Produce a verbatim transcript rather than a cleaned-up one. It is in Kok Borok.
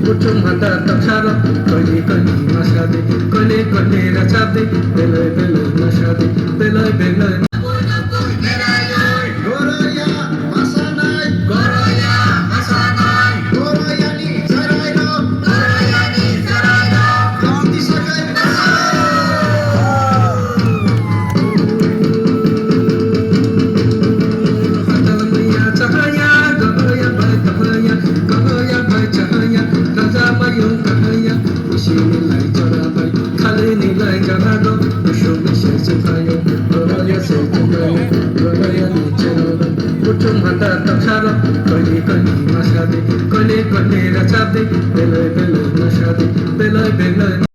Buthung hata taksaro, koini koini masadi, koini koini rasadi, belai belai masadi, belai belai. Goroya masanai, goroya masanai, goroyani charairok, goroyani charairok, roti sakai masai. Belai belai